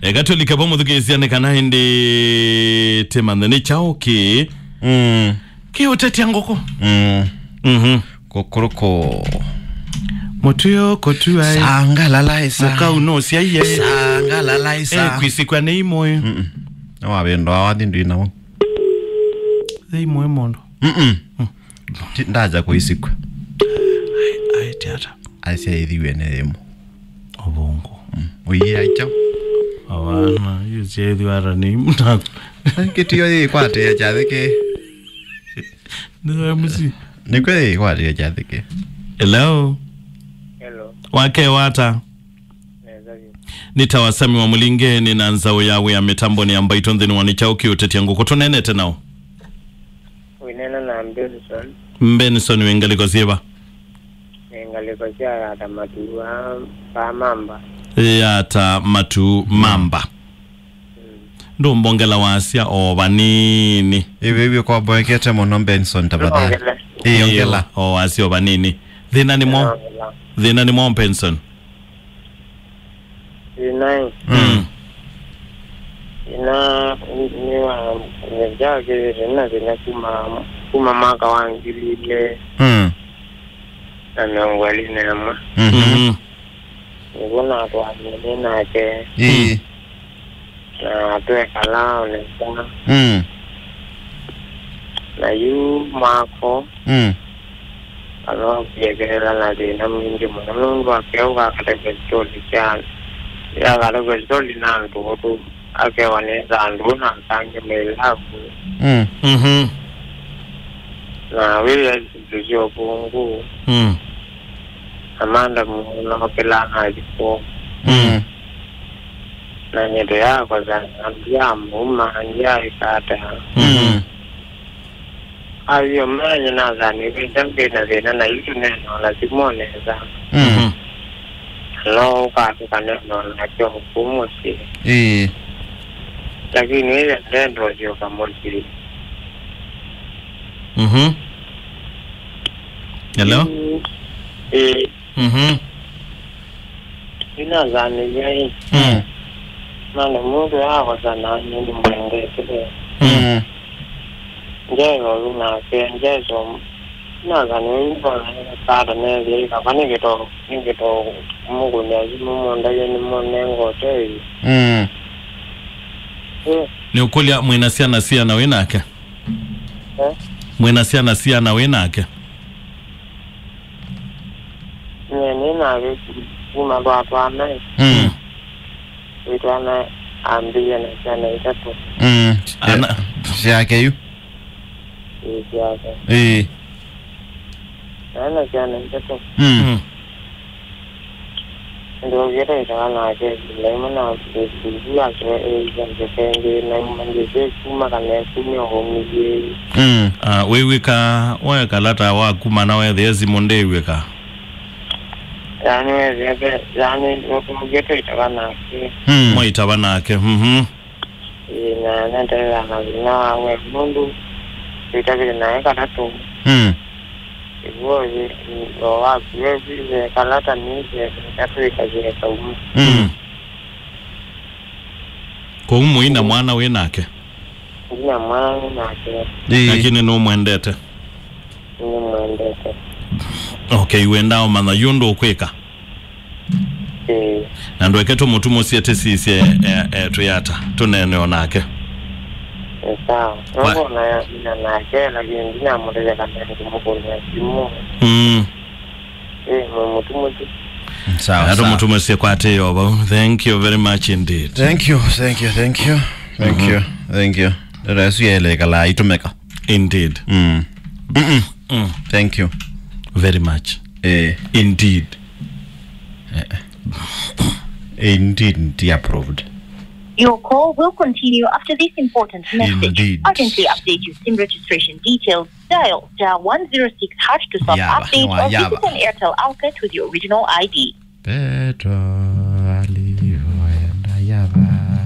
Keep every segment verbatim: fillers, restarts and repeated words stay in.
Eka tũlike vau mũthukĩĩsya nĩ kana ĩndĩ tĩmanthe nĩ kyaũ kĩ Mm. Kĩũtetya ngũkũ. Mm. Mhm. Kũkũrũkũ. Mũtwĩo kũtuaĩ. Sangalalaĩ sa. Mũkau nũsyaie. Sangalalaĩ sa. Eh, kwĩsĩkw'a nĩ imũĩ. Mm-mm. Nĩwavĩndũa wathi ndwĩ namo. Thĩ imũĩ mũndũ. Mm-mm. Ti- ndaja kũĩsĩkw'a. Aĩ- aĩte ata? Asyaĩthiw'e nĩ yĩmũ. Ũvũngũ. Mm. Ũiĩ aicho. Awana, yu syaĩthiw'e ata nĩ imũ naku? Kĩtio yĩkwatĩĩa kyathĩ kĩ. Nĩwe M C. Nĩkw'o yĩkwatĩĩa kyathĩ kĩ. Hello. Hello. Wake wata? Neza vyũ. Nĩ ta wasami wa mũlinge, nĩ na nzaũ ya wĩa mĩtambonĩ ya mbaitũ nthĩnĩ wa nĩ kyaũ kĩũtetya ngũkũ tũnenete nao. Wĩnena na Benson. Benson wĩ ngalĩko syĩva? Nĩ ngalĩko sya yata matu a pa mamba. Yata matu mamba. Mm. Ndũmbongela wasya o vanini. Ĩwĩw'e kwaboekete mũno Benson tafadhali. Ndũmbongele. Ĩĩ, ongela. Ĩĩ, o wasya o vanini. Thĩna nĩ mwaũ? Ndũmbongela. Thĩna nĩ mwaũ Benson? Thĩna ĩ. Mm. Thĩna nĩ wa nĩjakĩthĩte na thĩna kuma kuma mwaka wa ngili ilĩ Mm. na mĩongo ĩlĩ na ĩmwe. Mhm. Mhm. Nĩw'o natwaanie nĩ nake. Ĩĩ. Na twekala o nesa. Mm. Na yu mwako Mm. Kana ũkĩekeela na thĩna mwingĩ mũno nũndũ akeũka akatavw'a sitoli sya akatavw'a sitoli na andũ ũndũ akewa nĩ thandũ na akange mailavu. Mm. Mhm. Na wĩya syĩndũ sya ũvũngũ Mm. Amanda mũno kĩla nathi kwoo. Mm. Na nyĩndũ yakwa sana ndia mũma ndia ĩkata. Mm. Ayo manya nathani wĩta mbĩ na thĩna na yu tũnena ona simũ nesa. Mm. No ũkatũkanena onake ũkũ mũsyĩ. Ĩĩ. Lakini ĩya ndenda ũsyoka mũsyĩ. Mhm. Hello? Ĩĩ. Mhm. Nĩnathanĩw'a ĩ. Mm. Mana mũndũ akosana nĩndĩmwendete. Mm. Njeso yu nake, njeso. Nĩnathanĩw'a ĩ mbona kata nethĩa ĩkava nĩngĩto, nĩngĩto mũkũnĩa simũ mũndavye nĩmũnenga ũtei. Mm. Ĩ. Nĩ ũkũlya mwĩna syana siana wĩ nake? Eh? Mwĩna syana siana wĩ nake? Nyie nĩ nake kuma twatwaana ĩ. Mm. Twĩtwaana ambĩie na syana itatũ. Mm. Ana- Syake yu? Ĩĩ, syake. Ĩĩ. Na ena syana itatũ. Mm. Mm. Ndũkĩte ĩtaka nake ĩvinda ĩmwe na ĩsusu asoeeisye nzeke ĩngĩ na imanyĩsye kuma kana ĩkumya ũmĩthĩi. Mm. Ah, wĩw'ĩka waekala ta wakumana wethĩa simũ ndĩw'ĩka. Yani wethĩa ve yani ndũkĩte ĩtaka nake. Mm. Mwaitava nake. Mhm. Ĩĩ, na nendeea na thĩna wa we nũndũ twĩtavile nae katatũ. Mm. Ĩw'o ĩ, o waku wĩw'ĩle kalata nĩsye katwĩka yeka umwe. Mm. Kwoou mũi na mwana wĩ nake? Ndina mwana nĩ nake. Ĩĩ. Lakini nũmwendete? Nĩmwendete. Okay, wendaa ũmanya yu ũndũ ũkwĩka? Ĩĩ. Na ndweke tũmũtumũsye tĩsisye, eh, eh, twĩata tũneene o nake. Nĩ sawa. Wa- nũndũ na, na nake lakini ndinamũtethya kana ndimũkũnĩa simũ. Mm. Ĩĩ, mũmũtumũsye. Sawa, na sawa. Tũmũtumũsye kwa atĩĩ o vau. Thank you very much indeed. Thank you, thank you, thank you. Thank Mhm. you, thank you. Ndata ĩsu yaĩle ĩkalaa itũmĩka. Indeed. Mm. Mm-mm. Mm. Thank you. Very much. Eh. Indeed. Eh. Indeed, approved. Your call will continue after this important message. Indeed. Urgently update your SIM registration details. Dial star one zero six hash to self-update or visit an Airtel outlet with your original I D. Petro alivyoenda Yava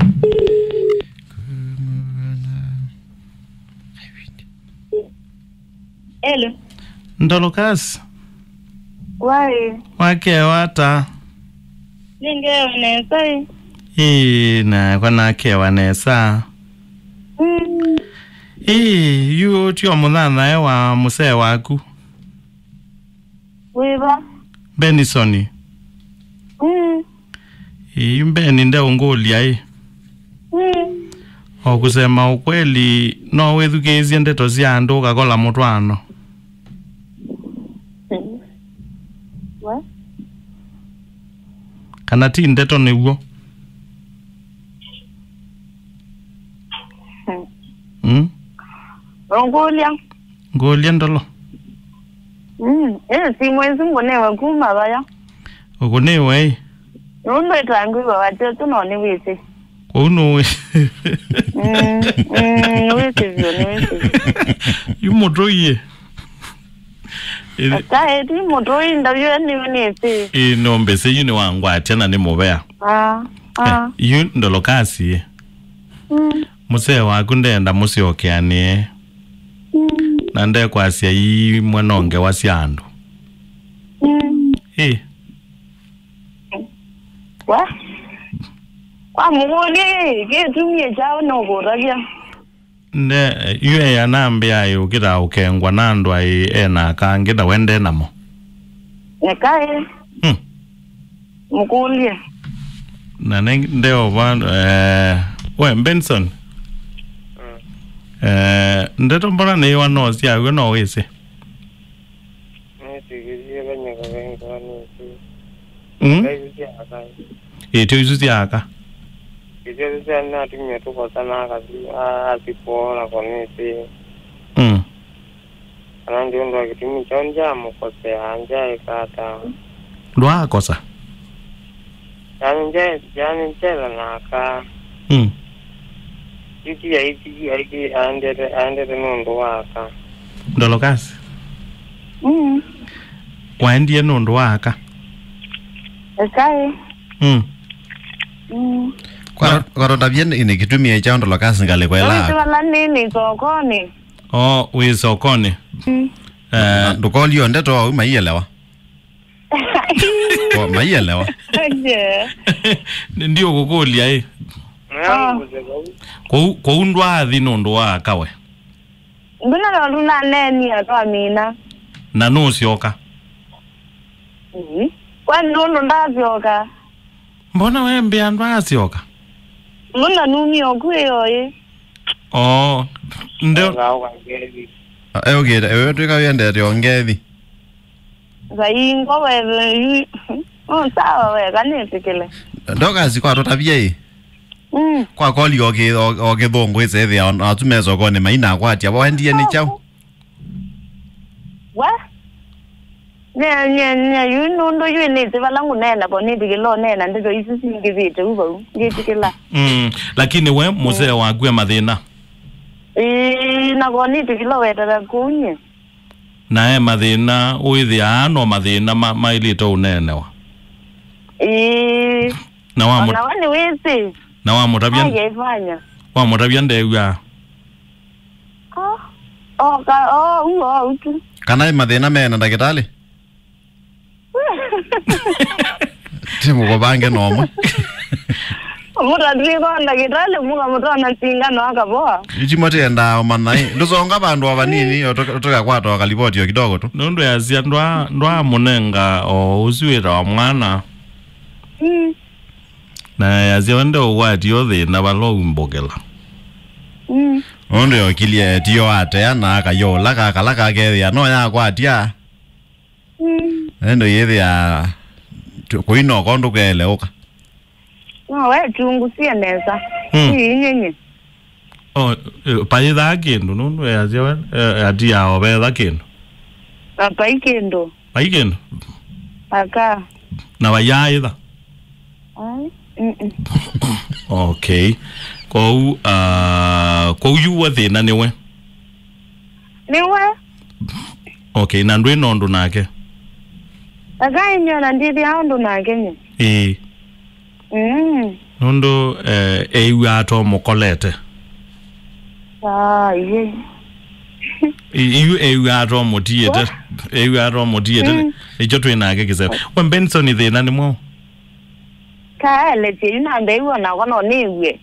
kumwona. Hello. Ndolokas. Wai. Wake wata. Nĩngeo nesa ĩ. Ĩĩ, nakwa nakewa nesa. Mm. Ĩĩ, yu tio mũthanthae wa mũsee waku? Wĩva? Benison. Mm. Ĩĩ, yu Beni ndeũngũlya ĩ. Mm. O kusema ukweli, no wĩthukĩĩsye ndeto sya andũ ũkakola mũtwaano? Mm. We? Kana ti ndeto nĩw'o? Mm. Mm? Ũngũlya. Ngũlya ndolo. Mm. Eh, simũ ĩsu ngũnewe kuma vaya. Ũkũnĩwe ĩ? Nũndũ ĩtangwĩwa watete no nĩwĩsĩ. Kũu nũĩ. Mm, mm, nĩwĩsĩ vyũ, nĩwĩsĩ vyũ. Yu mũtũie. Ĩ- Kaĩ ti mũtũi ndavyo nĩwe nĩsĩ. Ĩ, no mbese yu nĩwangwatya na nĩ mũvea. Ah, eh, ah. Yu ndolokasi ĩ. Mm. Mũsee waku ndenda mũsyokeanĩe. Mm. Na ndekwasya imwe no ngewa sya andũ. Mm. Ĩ. Wa? Kwa mũkũlye, kĩtumie kyaũ no kũtavya? Nde, yu eanambĩa ĩ ũkĩtaa ũkengwa na andũ aĩ ena aka angĩ na wende namo. Nĩkaĩ. Hmm. Mũkũlye. Na ne-, ndeova, eh, we, Benson. Mm. Eh, ndeto mbona nĩwa no syaw'o no wĩsĩ? Nĩtwĩkĩthie vanyeka vengwa nĩsĩ. Mm? Ngai sya aka. Ĩtyo isu sya aka. Ĩtyo isu sya natumie tũkosana akasi, a-, asikũona ko nĩsĩ. Mm. Kana ndi ũndũ wa kĩtumi kyaũ ndyamũkosea, ndyaĩka ata? Ndwaakosa? Yani nje-, yani njela na aka. Mm. Ĩkĩ aĩkĩ, aĩkĩ aendete, aendete nũndũ wa aka. Ndolokasi. Mm. Waendie nũndũ wa aka. Ĩkaĩ. Mm. Mm. Kwa, kwa tũtavye nĩ, nĩ kĩtumi kyaũ Ndolokasi ngalĩko ĩla. Nĩwĩsĩ vala nĩ, nĩ sokonĩ. Oh, wĩ sokonĩ. Mm. Eh. Na ndũkolio ndeto au maielewa. Kwa maielewa. Yeah. Ndiũkũkũlya ĩ. Ah. Kũu, kũu ndwathi nũndũ wa aka we. Mbona nondu nanenia twamina. Na nũsyoka. Ii. Kwani nũndũ ndasyoka? Mbona we mbĩa ndwasyoka? Mbona numie oku ĩyo ĩ? Oo. Nde- Ngaũka ngethi. Eũkĩte, ewe twĩka wĩendete o ngethi. Ngai ngo wethe yu. Oh, sawa we, kanĩtĩkĩle. Ndokasi kwa tũtavye ĩ. Mm. Kwa koli o kĩ-, o, o kĩthũngũ ĩsethĩa, o, atu me sokonĩ maina akwatya, waendie nĩ kyaũ? We? Nye, nye, nye, yu nũndũ yu nĩsĩ vala ngũneena ko, nĩtĩkĩla ũneena ndeto isu singĩvĩte u vau, ngĩtĩkĩla. Mm, lakini we, mũsee waku e mathĩna? Ĩĩ, nako nĩtĩkĩla wetata kũu nye. Na e mathĩna, wĩthĩaa no mathĩna ma-, maĩlĩte ũneenewa. Ĩĩ. Na wamũ-, ona we nĩwĩsĩ. Na wamũtavya, ayaifanya. Wamũtavya ndew'aa. Oh, oh, ka-, oh, u, oh, u tu. Kana e mathĩna me na ndakĩtalĩ? Ti mũkũvange nomwe. Mũtatwĩka ndakĩtalĩ, mũkamũtona singano akavoa. Ici matiendaa ũmana ĩ. Ndũsonga vandũ o vanini, ũtũka-, ũtũkakwata o kalivoti o kidogo tu. Nũndũ yasya ndwa-, ndwamũnenga o ũsu wĩtawa mwana. Mm. Na yasya wende ũkwatio thĩna vala ũmbũkĩla. Mm. Nũndũ yokilie tio atea na akayũla kakala kakethĩa no yakwatya. Mm. Ĩndĩ yĩthĩa kũina ũkondũ kũeleũka. No, we tungusie nesa. Mm. Ii nyenye. Oh, eh, paithaa kĩndũ, nũndũ easya we, eh, ati yao vetha kĩndũ. Na pai kĩndũ. Pai kĩndũ? Aka. Na vayaaĩtha? Ai, mm-mm. Okay. Kwoou, ah, kwoou yu we thĩna nĩwe? Nĩwe. Okay, na ndwĩ na ũndũ nake? Aka inyona ndĩthĩa ũndũ nake nye. Ĩĩ. Mm. Nũndũ, eh, ew'aa to mũkolete. Ah, iye. I-, iyu ew'aa to mũtiĩte. What? Ew'aa to mũtiĩte. Mm. Nĩkyo twĩ nake kĩseo. We Benson thĩna nĩ mwaũ? Kaelesye yu na mbeu o nakwa no nĩw'e.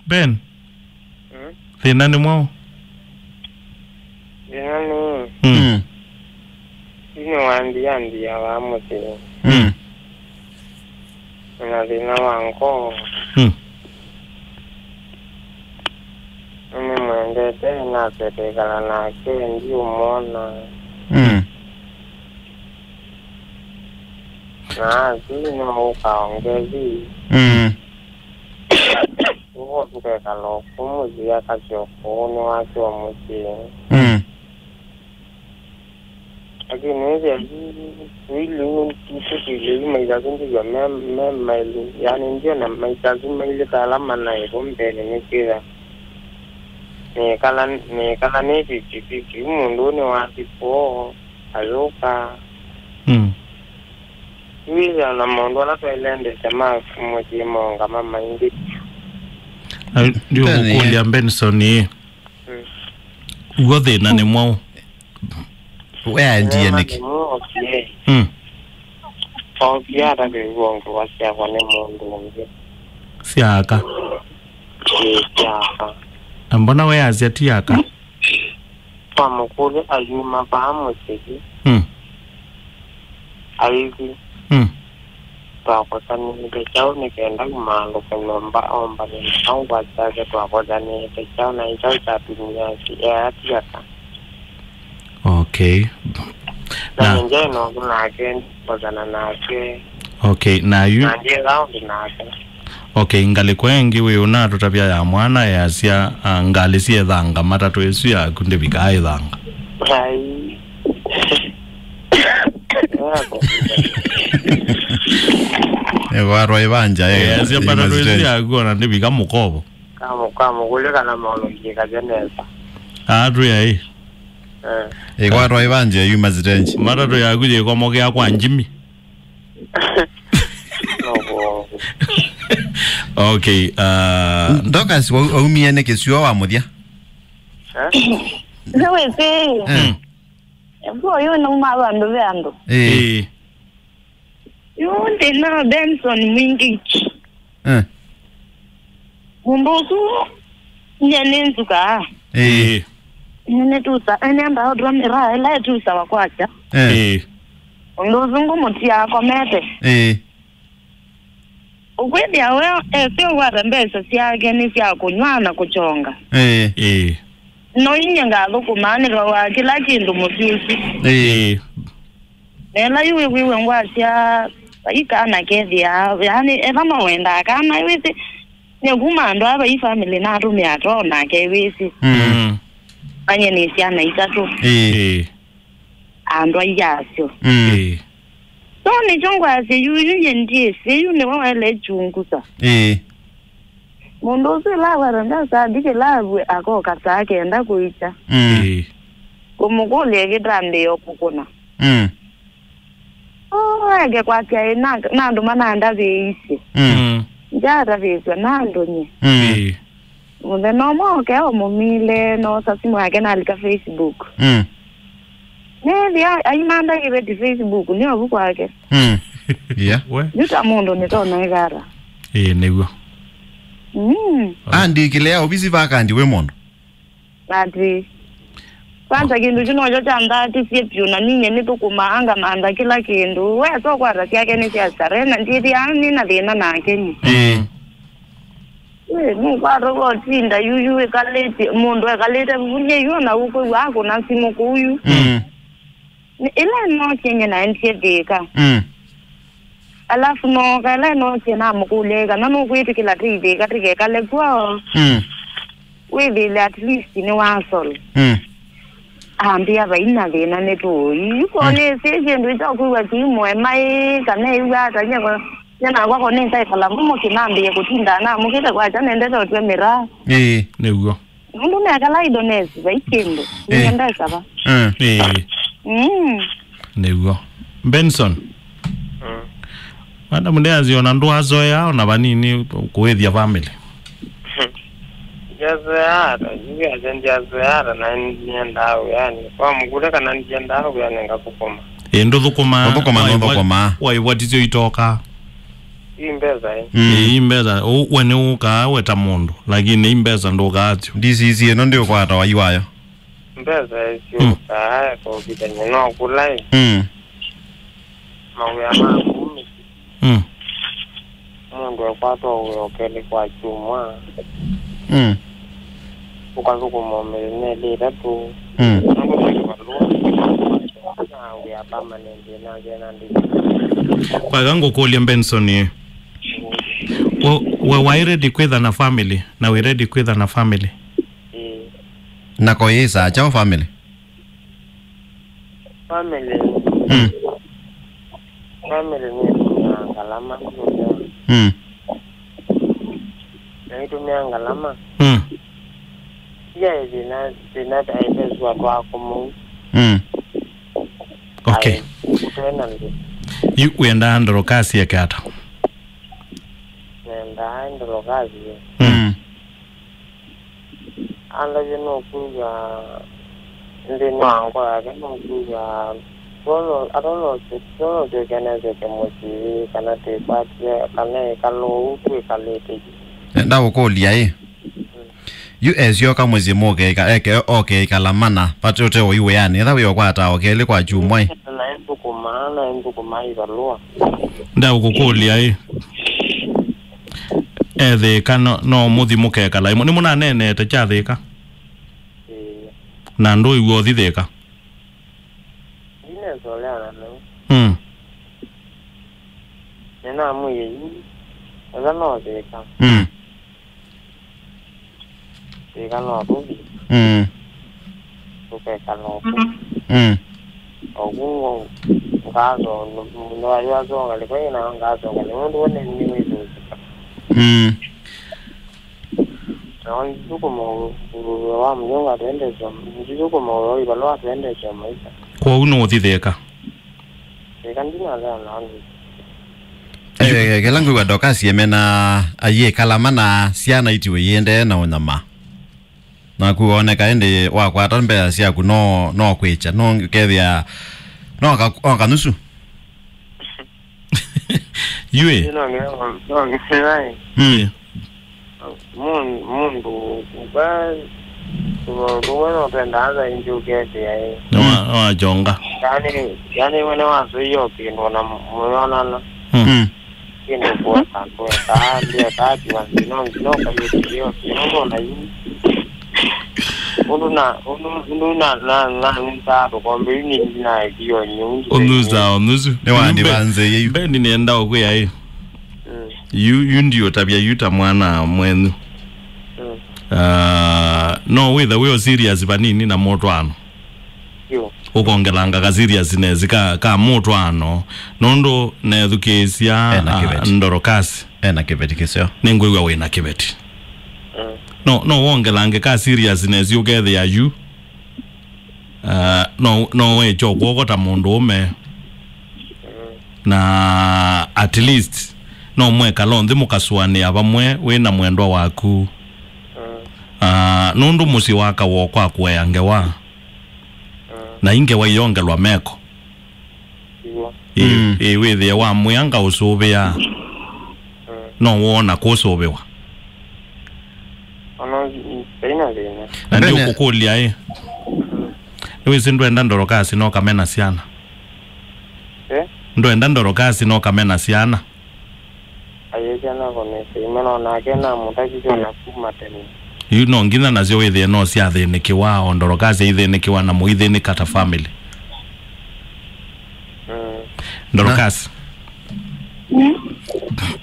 Ben, mm, thĩna nĩ mwaũ? Thĩna nĩ, mm, mm, yu nĩ wandiandia wa mũsyĩ. Mm. Na thĩna wa ngoo. Mm. Nĩmwendete, nakwenda ĩkala nake, ndiũmwona. Mm. Na asu no ũkaongezi. Mm. Ũguo tũkekala o kũu mũsyĩ, akasyoka ũũ nĩ wake o mũsyĩ. Mm. Lakini ĩthĩa yu, yu ĩlĩ yu, ĩsu ĩlĩ yu maitha asu ndĩw'a me, me maĩlĩ. Yani, ndiona maitha asu mailĩ ta ala manaĩvo mbeenĩ nĩkwĩthĩa nĩkala, nĩkala nĩ fifty fifty. Yu mũndũ ũũ nĩwathi kwoo, ayũka. Mm. Yu ĩthĩa na maũndũ ala twaĩlendete ma mũsyĩ maũngama maingĩ. Na ndiũkũkũlya Benson ĩ. Mm. W'o thĩna nĩ mwaũ? Weanjie nĩkĩ? Nĩ mwaũ okie? Mm. Okie atakĩw'a ũngĩ wasyakwa nĩ mũndũ ũngĩ. Syaka. Ĩĩ, syaka. Na mbona weasya ti yaka? Twamũkũlya ayuma vaa mũsyĩ. Mm. Aithi. Mm. Twakosanĩte kyaũ nĩ kenda kũmaalũka nyũmba ombane na kau ngwa syake? Twakosanĩte kyaũ na nĩ kyaũ kyatumie asye eatiata? Okay. Na na nĩnjaĩ nũndũ nake ndikosana nake. Okay, na yu na ndiĩthaa ũndũ nake. Okay, ngalĩko ĩngĩ wĩ ũnatũtavya ya mwana easya, ah, ngalĩ syethanga matatũ ĩsu yaku ndĩvikaa ĩthanga. Ai. Ĩkwatwa ĩvanja, eh, easya matatũ ĩsu yaku ona ndĩvika mũkovo. Kamu-, kamũkũlye kana maũndũ ngiĩkasya nesa. Aa, twĩ aĩ. Eh. Ĩkwatwa ĩvanja yuma sitenji. Matatũ yaku yĩkomokea kwa Jimmy. No, okay, uh, Dorcas, wa-, waumie nĩ kĩsio wa mũthya? Eh? Nĩwĩsĩ. Eh. Nguo yu nauma vandũ ve andũ. Eh. Eh. Yu ndĩna Benson Mwingĩki. Eh. Mũndũ ũsu nye nĩ nzukaa. Eh. Eh. Nye nĩ tusa, ene amba odwa mĩraa ĩla ĩtusawa kwakya. Eh. Eh. Ũndũ ũsu ngũmũtia akomete. Ĩĩ. Ũkwĩthĩa we ese ũkwata mbesa syake nĩ sya kũnyw'a na kũkyonga. Ĩĩ. Ĩĩ. No inyie ngathũkũmaa nĩvawa kĩla kĩndũ mũsyĩ ũsu. Ĩĩ. Ĩĩ. Na ĩla yu wĩkwĩw'a ngwasya, vai kana kethĩa, yaani, ethwa no wendaa kana, wĩsĩ, nĩ kuma andũ aa vai family natũmĩa too nake, wĩsĩ. Mm. Mm. Manye nĩ syana itatũ. Ĩĩ. Ĩĩ. Andũ aiyasyo. Mm. Ĩĩ. So nĩkyo ngwasya yuyu nye ndyĩsĩ, yu nĩwe waĩle chunguza. Ĩĩ. Mũndũ ũsu ĩla akwata mbesa athi kĩlavw'e akoka saa kenda kũikya. Mm. Ĩĩ. Kũmũkũlya ĩkĩtambĩĩa kũkũna. Mm. Oh, eke kwasya ĩ na, na andũ manandavĩĩisye. Mm. Mm. Ndyatavĩĩsw'a na andũ nye. Mm. Ĩĩ. Mũthenya ũmwe oke ũmũmile, noosa simũ yake nalika Facebook. Mm. Neethĩa aimantagĩwe ti Facebook, nĩ ovu kwake. Mm. Yeah. We. Yu ta mũndũ nĩtonaĩka ata? Ĩĩ, nĩw'o. Mm. Andĩkĩle ya ovisi vakandi wĩ mũndũ? Ati. Kwanza kĩndũ kyu nokyo kyanthatisye vyũ, na ninyie nĩthũkũmaa ngamantha kĩla kĩndũ. We so kwata syake nĩ sya starehe, na ndyĩthĩaa nĩ na thĩna nake nyie. Ĩĩ. Ĩ, nũkwata ũtinda yuyu ĩkalĩte, mũndũ ekalĩte vunye yu, na ũkwĩw'a akũna simũ kũu yu. Mm. Nĩ ĩla nookie nye naendie Thĩka. Mm. Alafu nooka ĩla nookie namũkũlya ĩ kana nũkwĩtĩkĩla tũithĩka tũkekale kwoo. Mm. Wĩthĩle at least nĩwasol. Mm. Ambĩa vai na thĩna nĩ tũũi. Yu kwoo nĩsĩ kĩndũ kya kwĩw'a kĩimũema ĩ kana ĩw'a ata nyeko. Nye nakwa ko nĩnzaĩkala mũmo kĩnambĩĩe kũtindaa namũkĩte kwakya nendete ũtw'e mĩraa. Ĩĩ. Nĩw'o. Nũndũ nĩakala idleness, vai kĩndũ. Eh. Nĩendesava. Eh. Ĩĩ. Mm. Nĩw'o. Benson. Mm. Madam Deazi, ona ndwazoea ona vanini kũĩthya family. Ndiazoea ata, ndiazoea ata, na niendaa wĩanĩ. Kwa mũkũlya kana ndiendaa wĩanĩ ngathũkũma. Ĩ, ndũthũkũmaa. Ndũthũkũma, waĩvwa-, ndũthũkũmaa. Waĩvwatisyo itoka. Ti mbesa, eh. Mm. Ĩĩ, mbesa. Ũ-, we nĩ ũkaa we ta mũndũ, lakini i mbesa ndũkaa syo. Ndisisie ĩno ndĩũkwata wai wayo. Mbesa syũkũvithany'a no kũla, eh. Mm. Mawĩa ma kumi. Mm. Mũndũ ekwatwa wĩa ũkelĩ kwa kyumwa. Mm. Ũkathũkũma o mĩthenya ĩlĩ ĩtatũ. Mm. Nũndũ kwĩ valũa na wĩa permanent nake na ndĩvi. Kwaga ngũkũlya Benson, ĩ. We, we waĩ ready kwĩtha na family? Na wĩ ready kwĩtha na family? Ĩĩ. Na ko yĩsaa kyaũ family? Family. Mm. Family nĩtũmĩaa ngalama, nĩtũmĩaa. Mm. Na itũmĩa ngalama. Mm. Iya thĩna, thĩna aiteswa twakũmũ. Mm. Okay. Ai, twena nthĩ. Yu wenda Dorcas eke ata? Nenda Dorcas. Mm. Andavye nũkwĩw'a nthĩnĩ wa ngoo yake, nũkwĩw'a atolosyoke netheke mũsyĩ, kana twĩkwatye, kana ĩkala ũu twĩkalĩte yu. Nenda ũkũlya ĩ, yu esyoka mũsyĩ mũkeĩka, eke okeĩkala mana vate ũte ũi wĩanĩ, etha wĩ ũkwata o kelĩ kwa kyumwa ĩ? Naĩ nthũkũma, naĩ nthũkũma ivalũa. Nda ũkũkũlya ĩ, ethĩĩka no, no mũthi mũkekala ĩmwe? Nĩmũnaneenete kya thĩĩka? Ĩĩ. Na ndũĩw'a ũthi thĩĩka? Ndinesoleana nau. Mm. Nĩnamwĩie yu, ethwa no thĩĩka. Mm. Thĩĩka no tũthi. Mm. Tũkekala oku. Mm. Oku ngo-, ngaso, mũndũ ayo asonga lĩko ĩna ngaso ngalĩ, mũndũ wone nĩ wĩthũsĩka. Mm. Na ndithũkũma ũvũvĩa wa mũnyonga twendesya, ndithũkũma ũvũvĩa wa ivalũa twendesya maisha. Kwoou nũũthi thĩĩka? Thĩĩka ndinalea nao nĩ. Eh, kĩla ngwĩw'a Dorcas emena ayĩkala mana syana itiwe iendee na ũnyama. Naku woneka ĩndĩ wakwata mbesa syaku no, no kwĩkya, no kethĩa, no ka-, no kanusu. Yue. Ĩno nge-, no nge-, Mm. Mũn-, mũndũ, ba, tũmwe no twendaa thaingĩ ũkethĩa, ĩ. Nĩwa-, nĩwachonga. Yani, yani we nĩwasũie o kĩndũ na mũyonana. Mm. Mm. Kĩndũ kuosa, kuosa, ndia kati wa nzino, nzino, kayũti, yo, nzino, nzino, na yu. Ũndũ na, ũndũ, ũndũ na, na, na, nĩsaa tũkombe, yu nĩ, na, kĩo, nyungi. Ũnusa, ũnusu. Nĩ wandi Mbe-, banze yeyu. Mbe, nĩnenda ũkwĩa, ĩ. Mm. Yu, yu ndiũtavya yu ta mwana mwenyu. Mm. Ah, no wĩthe wĩ o serious vanini na mũtwaano. Yu. Ũkongelanga ka seriousness ka, ka mũtwaano. Nũndũ nethukĩĩsya, ena ah, kĩveti. Ndorokasi. Ena kĩveti kĩseo. Nĩngwĩw'a wĩ na kĩveti. Mm. No, no wongelange ka seriousness ũkethĩa yu. Ah, no, no wekya kw'oko ta mũndũũme. Mm. Na at least no mwekala nthĩ mũkasũanĩa vamwe wĩ na mwendwa waku. Mm. Ah, nũndũ mũsyĩ wakawa kwa kũea ngewa. Mm. Na i ngewa iyongelwa meko. Ĩw'a. Ĩ, mm, ĩ, wĩthĩe wamwĩa ngaũsũvĩaa. Mm. No woona kũsũvĩwa. Ona, mm, vaina thĩna. Na mbene ndĩũkũkũlya ĩ. Mm. Nĩwĩsĩ ndwenda Ndorokasi no kamena syana? Eh? Ndwenda Ndorokasi no kamena syana? Ayĩsya nako nĩsĩ imwe no nake namũtavisye ona kuma tene. Yu no nginya nasyo wĩthĩe no syathĩnĩkĩwa, o Ndorokasi aithĩnĩkĩwa na mũithĩnĩka ta family. Mm. Ndorokasi. Mm.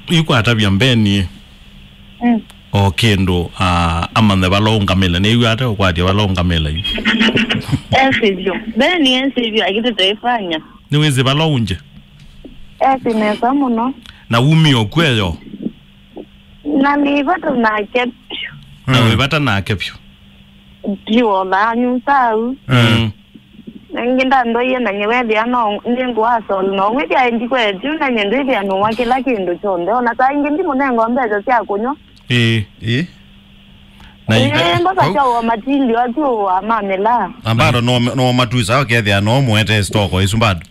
Yu kwatavya Mbeni. Mm. O kĩndũ, ah, amanye vala ũngamĩle. Nĩw'a ate ũkwatya vala ũngamĩle yu. Esĩ vyũ. Mbeni esĩ vyũ, akĩtũteĩfanya. Nĩwĩsĩ vala ũngye? Esĩ nesa mũno. Na wumie o kw'eyo? Na nĩ vata nake vyũ. Na wĩ vata nake vyũ? Vyũ, o na anyusa au. Mm. Na ĩngĩ ndandoie na nye wethĩa no nĩngũasol no wĩthĩa ndikwetyu na nye ndwĩthĩa nũwa kĩla kĩndũ kyonthe. O na saa ingĩ ndimũnenga mbesa sya kũnyw'a. Ĩĩ. Ĩĩ. Na ĩĩ, ika-, mbesa kau- sya ũa matindi asu ũa mamela. Na bado no, no matusa ũkethĩa no mũete stock ĩsu bado.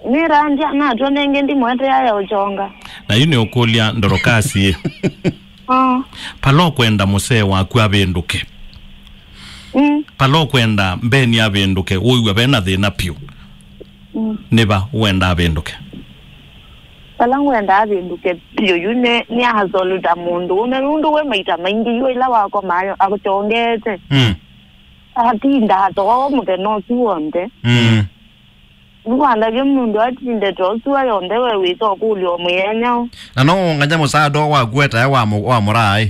Nĩra ndya natwa nenge ndimwetea ya ũkyonga. Na yu nĩ ũkũlya Ndorokasi ĩ. Ah. Pala ũkwenda mũsee waku avĩndũke. Mm. Pala ũkwenda Mbeni avĩndũke, ũiw'a vena thĩna pyũ. Mm. Nĩ va wenda avĩndũke? Pala ngwenda avĩndũke pyũ, yu nĩ, nĩ asoluta mũndũ ũme, nũndũ we maita maingĩ yu ĩla wakomaa akũkyongete. Mm. Atinda atoo mũthenya ũsu w'onthe. Mm. Nĩwandavye mũndũ atinde ta ũsu ayonthe we wĩsa ũkũlya o mũyenyaũ. Na no ũnganya mũsaada waku etae wa mũ-, wa mũraĩ.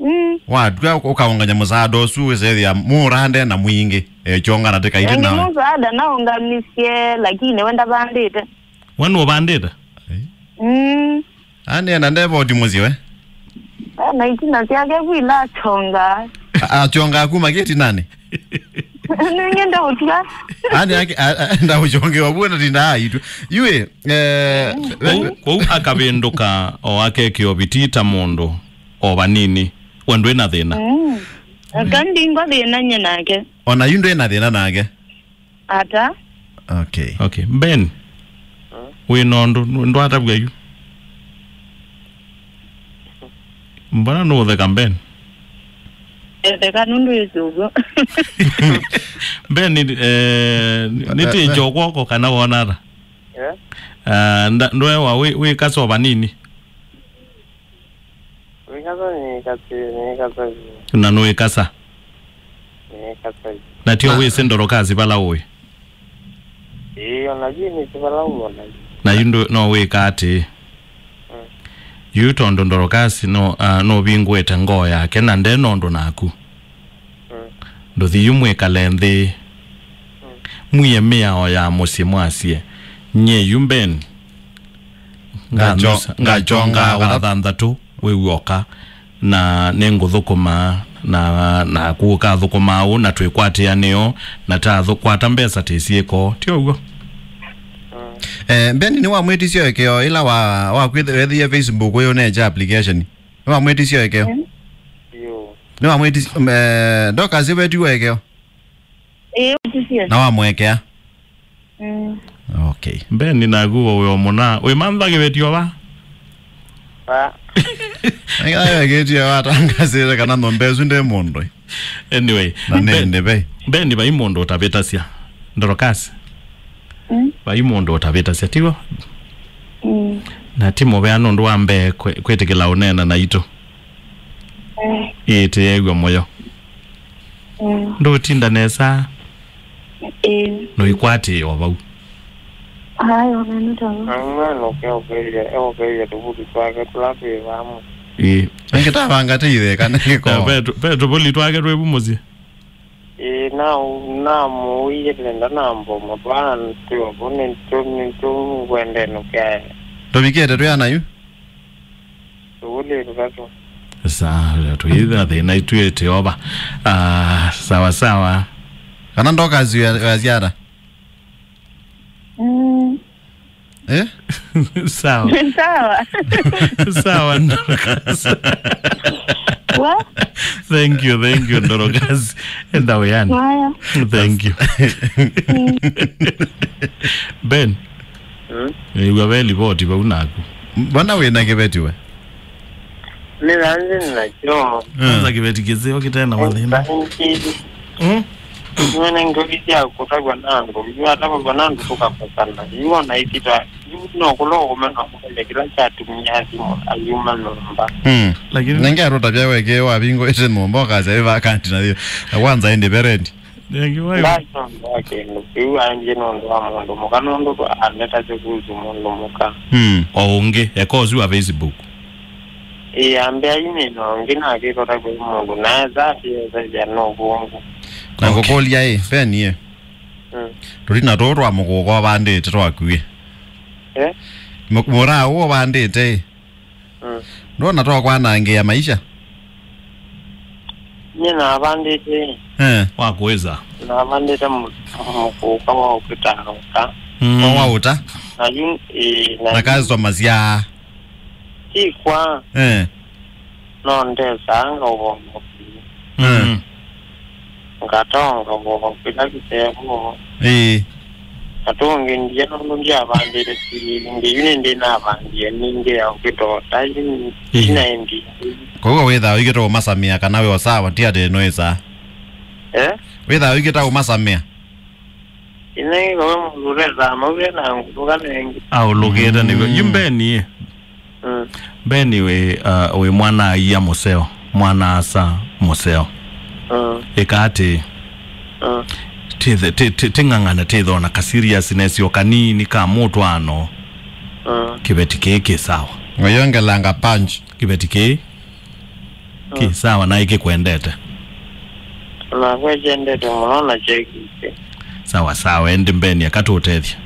Mm. Watw'a ũkaũnganya mũsaada ũsu wĩsethĩa mũrande na mwingĩ, ekyonga na tĩkaitĩ. Ĩngĩ nawe mũsaada naũngamisye, lakini we ndavandĩte. We nũvandĩte? Ai. Mm. Anĩenda nde voti mũsyĩ we. Eh, na itina syake vu ila achonga. A-, achonga kuma kĩtinanĩ. Nĩngĩ ndaũtw'a. Ani ake, a-, a-, ndaũchongewa vuo na tinda aitwe. Yue, eh, kwoou, kwoou akavĩndũka o akekĩa oviti ta mũndũ o vanini. We ndwĩ na thĩna. Mm. Aka ndingwa thĩna nye nake. Ona yu ndwĩ na thĩna nake. Ata? Okay. Okay. Ben. Hmm? Wĩ na ũndũ ndwatavw'a yu? Mbona nũũtheka, Ben? Etheka nũndũ ĩsũvyo. Ben, eh, nĩtĩkyo kwoko kana wona ata? Yeah. Ah, nda-, ndwewa wĩ, wĩ kasova nini? Wĩkasa nĩkasĩ, nĩkasa yu. Na nũĩkasa? Nĩkasa yu. Na tyo wĩsĩ Ndorokasi vala ũĩ? Ĩĩ, ona yu nĩsĩ vala ũmona yu. Na yu ndũ-, no wĩka atĩĩ. Mm. Yu tondũ Ndorokasi no, ah, nũvingũĩte ngoo yake na nde na ũndũ naku. Mm. Ndũthi yu mwĩkale nthĩ. Mm. Mwie mĩao ya mũsyĩ mwasye. Nyie yu Ben. Ngacho-, ngachonga ngathanthatũ wĩ w'oka, na nĩngũthũkũma, na, na kũkathũkũma ũũ, na twĩkwatĩanĩo, na ta thũkwata mbesa tĩsyĩko, ti ũw'o? Eh, Ben, nĩwamwĩtisye ĩkeo ĩla wa, wa kwĩth-, wethĩie Facebook ũyũ necha application? Nĩwamwĩtisye ĩkeo? Mm. Yo. Nĩwamwĩtisye, um, eh, Dorcas wetiwe ĩkeo? Ĩĩ, wĩtisye. Na wamwekea? Mm. Okay. Ben, naku wĩ o mũna. Wĩmantha kĩveti o va? Va. Ngai wekĩtie watangasĩte kana nyũmba ĩsu ndĩ mũndũ. Anyway, na nĩ Ben, ndĩve. Ben, vai mũndũ ũtavĩtasya. Ndorokasi. Mm. Vai mũndũ ũtavĩtasya, tiw'o? Mm. Na ti mũvea nũndũ wa mbee kwĩ-, kwĩtĩkĩla ũneena naitũ. Mm. Ĩĩ, tĩeew'a mũyo. Mm. Ndũũtinda nesa. Ĩĩ. Nũikwatĩĩwa vau. Ai, ona nĩ ta ũu. Mwana ũkeũkĩlya, eũkĩlya tũvuti twake tũla twĩ vamwe. Ĩĩ. Nĩngĩtavanga tĩitheka nĩngĩko. Na ve tũ-, ve tũvuli twake twĩ vu mũsyĩ. Ĩĩ, na, namũie nenda na mbomo twana twĩ vo nĩtũ-, nĩtũngwende nũkyae. Tũvikĩte twĩ ana yu? Tũvuli tũtatũ. Sawa, tũitha thĩna itwĩte ova. Ah, sawa, sawa. Kana Dorcas ya, ya ziara? Mm. Eh? Sawa. Sawa. Sawa, Dorcas. Wa? Thank you, thank you, Dorcas. Enda wĩanĩ. Haya. Thank you. Mm. Ben. Hmm? Nĩw'a ve livoti vau naku. Mbona wĩ na kĩveti we? Nĩ thanzi nakyo. Kwanza kĩveti kĩseo kĩte na mathĩna. Thanzi. Hmm? Nĩwene ngũthi sya kũtavw'a na andũ. Yu atavw'a na andũ tũkakosana. Yu ona ĩkita. Yu no kũla ũũme na mũkele kĩla kyatumie athimũ ayuma nyũmba. Hmm. Lakini nenge arũtavya weke wavingũĩte nyũmba ũkasya ĩ vacant na thĩ. Na kwanza ĩndĩ ve rent. Nenge wai- Ndasondoa kĩndũ kĩu aendie nũndũ wa mũndũ mũka, nũndũ andetase kuhusu mũndũ mũka. Hmm. O ũngĩ, eka ũsu wa Facebook. Ĩĩ, ambĩa yu nĩ na ũngĩ nakĩkota kwĩ mũndũ, na esa atĩesethya no vũngũ. Na okay. Ngũkũlya ĩ, Ben ĩ. Mm. Tũtina tũũ twa mũkũka ũvandĩte twaku ĩ. Eh? Mũ-, mũraa ũũ ũvandĩte ĩ. Mm. Ndwona twa kwanangĩa maisha? Nyie navandĩte. Eh. Wa kũĩsa. Navandĩte mũ-, mũkũka wa ũkĩtaũka. Mm. Wa, wa ũta? Na yu, ĩ, na na yu- customer sya. Tikwa. Eh. No ndesaa ngaũvonga. Mm. Ngatonga ũvonga kĩla kĩtevo. Ĩĩ. Atũngĩ ndia nũndũ ndiavandĩte silili, yu nĩndĩ navandie ningĩ ya ũkĩto, ta yu Ĩĩ. Sinaendi. Kwoou wĩthaa ũikĩta ũmasamĩa kana wĩ o sawa, ti atĩ nũĩsaa? Eh? Wĩthaa ũikĩta ũmasamĩa? Ĩnĩ kowe mũndũ ũresaa mauve na ngũtũka nengi. Aũlũkĩte nĩw'o. Mm. Yu Mbeni ĩ. Mm. Mbeni wĩ, uh, wĩ mwana aia mũseo, mwana asa mũseo. Mm. Ĩka atĩ, mm, tĩthe-, tĩ-, tĩ-, tĩng'ang'ane tĩthona ka seriousness o kanini ka mũtwaano. Mm. Kĩveti kĩĩ kĩ sawa. Ngoyongelanga punch. Kĩveti kĩĩ kĩ, mm, sawa na ĩkĩkwendete. Nakwa kyendete mũno na kyekĩte. Sawa sawa, endi Mbeni akatũtethya.